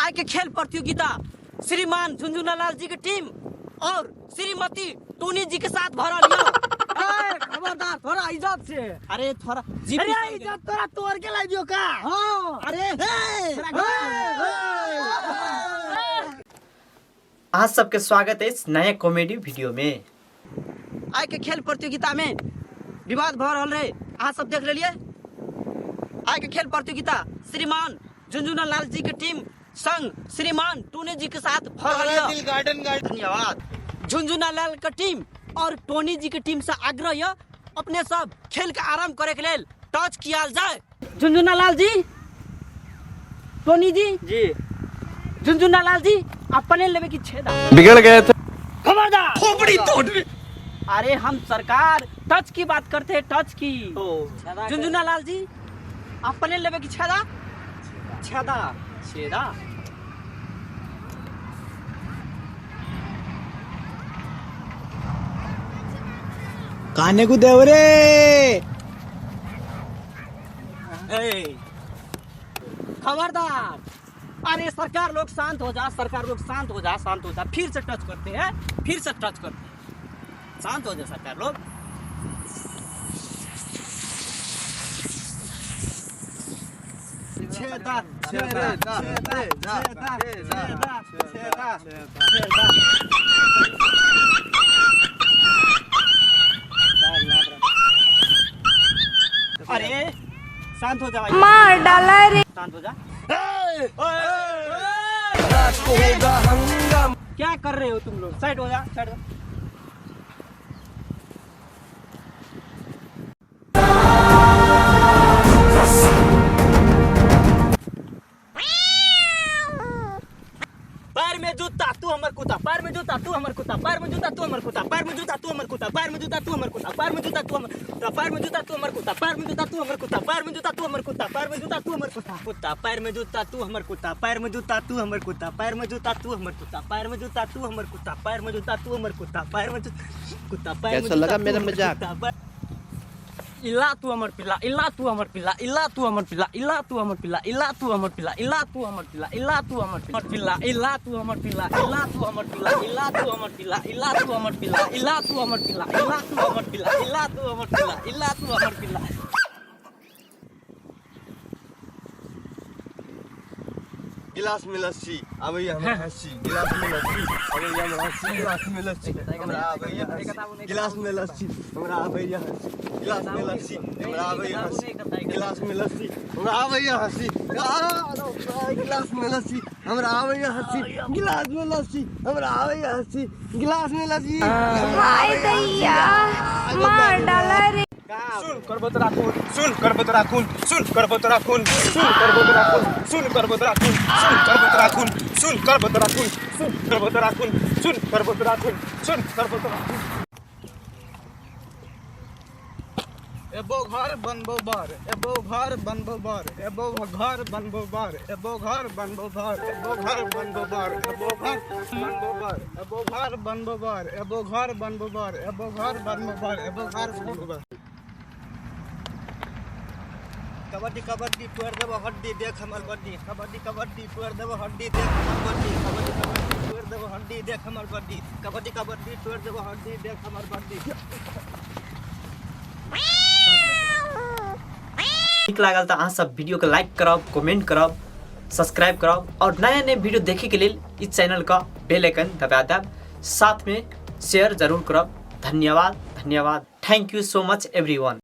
आइ के खेल प्रतियोगिता श्रीमान झुनझुना लाल जी के टीम और श्रीमती टोनी जी के साथ भरल यऽ। ए, खबरदार थोड़ा इज्जत से। अरे थोड़ा जी। अरे इज्जत तोरा तोड़ के लाई दियो का? हाँ। अरे ए, ए, अहाँ सबके स्वागत अछि नया कॉमेडी वीडियो में। आइ के खेल प्रतियोगिता में विवाद भऽ रहल रहे, अहाँ सब देख लेलिए। आइ के खेल प्रतियोगिता श्रीमान झुनझुना लाल जी के टीम संग श्रीमान टोनी जी के साथ भऽ रहल यऽ। Garden garden. धन्यवाद। झुनझुना लाल के टीम और टोनी जी के टीम से आग्रह यऽ, अपने सब खेल के आरंभ करे के लेल टच कियाल जाए। झुनझुना लाल जी, टोनी जी जी। झुनझुना लाल जी, अपने लेवे की छेदा बिगड़ गए थे। खबरदार खोपड़ी तोड़। अरे हम सरकार टच की बात करते हैं, टच की। झुनझुना लाल जी, अपने लेवे की छेदा? छेदा छेदा। काने को देवरे। ए, खबरदार। अरे सरकार लोग शांत हो जा, सरकार लोग शांत हो जा, शांत हो जा। फिर से टच करते हैं, फिर से टच करते हैं, शांत हो जा सरकार लोग। छेदा छेदा छेदा छेदा छेदा छेदा। अरे शांत हो जा भाई, मार डाला रे। शांत हो जा। क्या कर रहे हो तुम लोग? साइड हो जा, साइड हो। पैर में जूता तू हमर कुत्ता, पैर में जूता तू हमर कुत्ता, पैर में जूता तू हमर कुत्ता, पैर में जूता तू हमर कुत्ता, पैर में जूता तू हमर कुत्ता, पैर में जूता तू हमर कुत्ता, पैर में जूता तू हमर कुत्ता, पैर में जूता तू हमर कुत्ता, पैर में जूता तू हमर कुत्ता, पैर में जूता तू हमर कुत्ता, कुत्ता, पैर में जूता तू हमर कुत्ता, पैर में जूता तू हमर कुत्ता, पैर में जूता तू हमर कुत्ता, पैर में जूता तू हमर कुत्ता, पैर में जूता तू हमर कुत्ता, पैर में जूता कुत्ता, पैर में कैसा जूता लगा तू मेरा हमर मजाक? कुत्ता, इला तू हमर पिल्ला, इला तू हमर पिल्ला, इला तू हमर पिल्ला, इला तू हमर पिल्ला, इला तू हमर पिल्ला, इला तू हमर पिल्ला, इला तू हमर पिल्ला, इला तू हमर पिल्ला, इला तू हमर पिल्ला, इला तू हमर पिल्ला, इला तू हमर पिल्ला, इला तू हमर पिल्ला, इला तू हमर पिल्ला, इला तू हमर पिल्ला, इला तू हमर पिल्ला। गिलास में लस्सी आबैया हमरा हंसी, गिलास में लस्सी आबैया हमरा हंसी, गिलास में लस्सी हमरा आबैया हंसी, गिलास में लस्सी हमरा आबैया हंसी, गिलास में लस्सी हमरा आबैया हंसी, गिलास में लस्सी हमरा आबैया हंसी, गिलास में लस्सी हमरा आबैया हंसी, गिलास में लस्सी हमरा आबैया हंसी, गिलास में लस्सी। हाय दैया, मार डाला रे। सुन करबो तोरा खून, सुन करबो तोरा खून, सुन करबो तोरा खून, सुन करबो तोरा खून, सुन करबो तोरा खून, सुन करबो तोरा खून, सुन करबो तोरा खून, सुन करबो तोरा खून, सुन करबो तोरा खून, सुन करबो तोरा खून। एबो घर बनबो बर, एबो घर बनबो बर, एबो घर बनबो बर, एबो घर बनबो बर, एबो घर बनबो बर, एबो घर बनबो बर, एबो घर बनबो बर, एबो घर बनबो बर, एबो घर बनबो बर, एबो घर बनबो बर। कबड्डी कबड्डी तोड़ देबो हड्डी देख हमर बड्डी, कबड्डी कबड्डी तोड़ देबो हड्डी देख हमर बड्डी, कबड्डी कबड्डी तोड़ देबो हड्डी देख हमर बड्डी, कबड्डी कबड्डी तोड़ देबो हड्डी देख हमर बड्डी। नीक लागल तऽ अहाँ सब वीडियो के लाइक करब, कमेंट करब, सब्सक्राइब करब और नया नया वीडियो देखे के लेल इस चैनल का बेल आइकन दबा देब, साथ में शेयर जरूर करब। धन्यवाद, धन्यवाद। Thank you so much everyone.